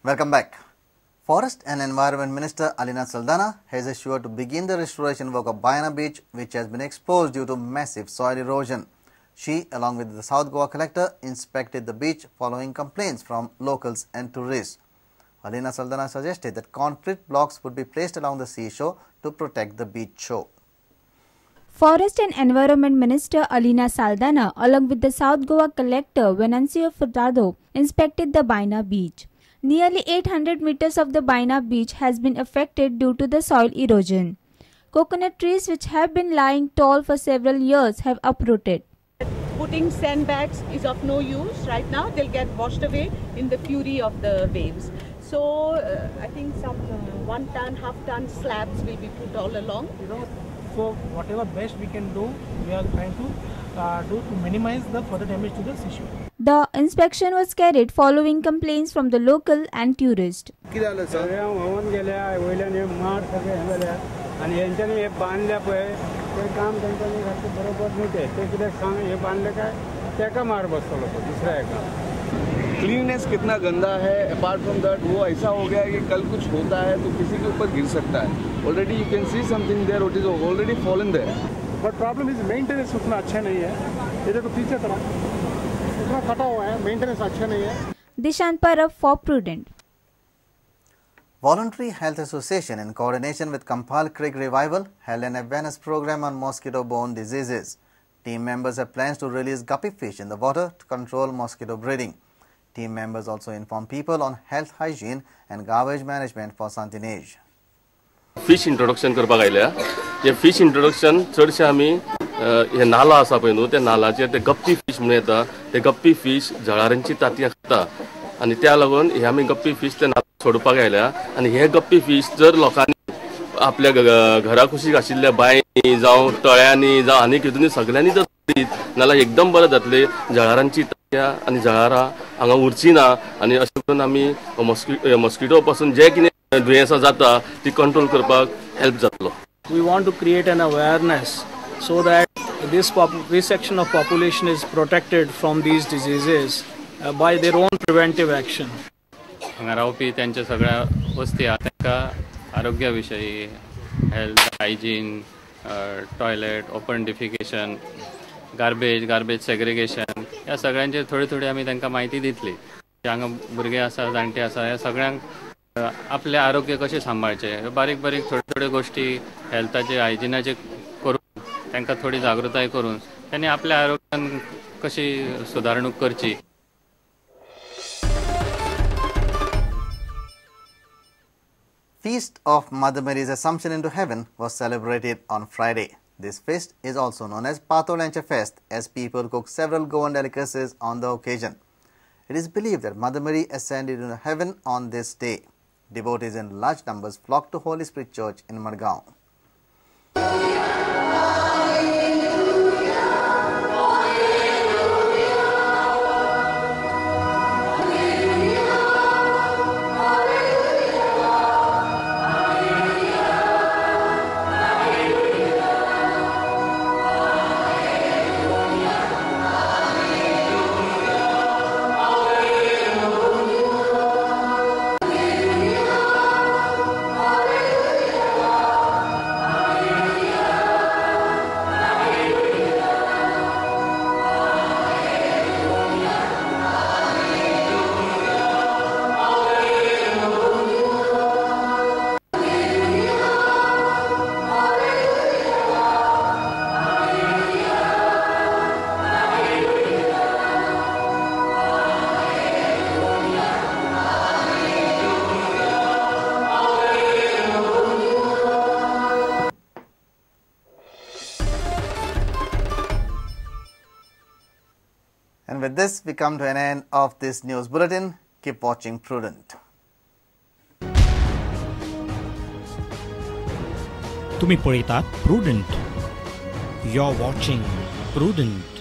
Welcome back. Forest and Environment Minister Alina Saldanha has assured to begin the restoration work of Baina Beach, which has been exposed due to massive soil erosion. She, along with the South Goa collector, inspected the beach following complaints from locals and tourists. Alina Saldanha suggested that concrete blocks would be placed along the seashore to protect the beach shore. Forest and Environment Minister Alina Saldanha, along with the South Goa collector Venancio Furtado, inspected the Baina Beach. Nearly 800 meters of the Baina Beach has been affected due to the soil erosion. Coconut trees which have been lying tall for several years have uprooted. Putting sandbags is of no use right now. They'll get washed away in the fury of the waves. So I think some 1 ton, half ton slabs will be put all along. You know, so whatever best we can do, we are trying to do to minimize the further damage to the seashore. The inspection was carried following complaints from the local and tourists. Cleanness कितना गंदा है, apart from that वो ऐसा हो गया है कि कल कुछ होता है तो किसी के ऊपर गिर सकता है. Already you can see something there, it is already fallen there. But problem is maintenance उतना अच्छा नहीं है. ये देखो पीछे तरफ इतना कटा हुआ है, मेंटेनेंस अच्छा नहीं है. Dishant Parab for Prudent. Voluntary Health Association in coordination with Campal Creek Revival held an awareness program on mosquito-borne diseases. Team members have plans to release guppy fish in the water to control mosquito breeding. Team members also inform people on health hygiene and garbage management for Santinez. Fish introduction करपाक आयल्या. हे fish introduction चडशे आमी हे नाला आसा पळय न्हू, त्या नालाचेर ते गप्पी फिश म्हणून येता. ते गप्पी फिश जळारांची तांतयां खाता आनी त्या लागून हे आमी गप्पी फिश ते नाला सोडपाक आयल्या. आनी हे गप्पी फिश जर लोकांनी आपल्या घरा कुशीक आशिल्ल्या बांयनी जावं तळ्यांनी जावं आनी कितून सगळ्यांनी जर सोडीत नाल्यार एकदम बरें जातलें. जळारांची तांतयां आनी जळारां हांगा उरची ना आनी अशें करून आमी मॉस्किटो पासून जे कितें दुयेंसां जाता ती कंट्रोल करपाक हेल्प जातलो. We want to create an awareness so that this section of population is protected from these diseases by their own preventive action. हांगा रावपी त्यांच्या सगळ्या वस्ती आहा तांकां आरोग्या विशयी health, hygiene, toilet, open defecation, garbage segregation ह्या सगळ्यांचेर थोडी थोडी आमी तांकां म्हायती दितली. हांगा भुरगे आसा, जाणटे आसा, ह्या सगळ्यांक आपलें आरोग्य कशें सांबाळचें बारीक बारीक थोड्यो थोड्यो गोश्टी हेल्थाचे हायजिनाचे करून तांकां थोडी जागृताय करून त्यांनी आपल्या आरोग्यान कशी सुदारणूक करची. Feast of Mother Mary's Assumption into Heaven was celebrated on Friday. This feast is also known as Patolyanche Fest, as people cook several Goan delicacies on the occasion. It is believed that Mother Mary ascended into heaven on this day. Devotees in large numbers flocked to Holy Spirit Church in Madgaon. And with this, we come to an end of this news bulletin. Keep watching Prudent. तुम्ही पळयतात Prudent. You're watching Prudent.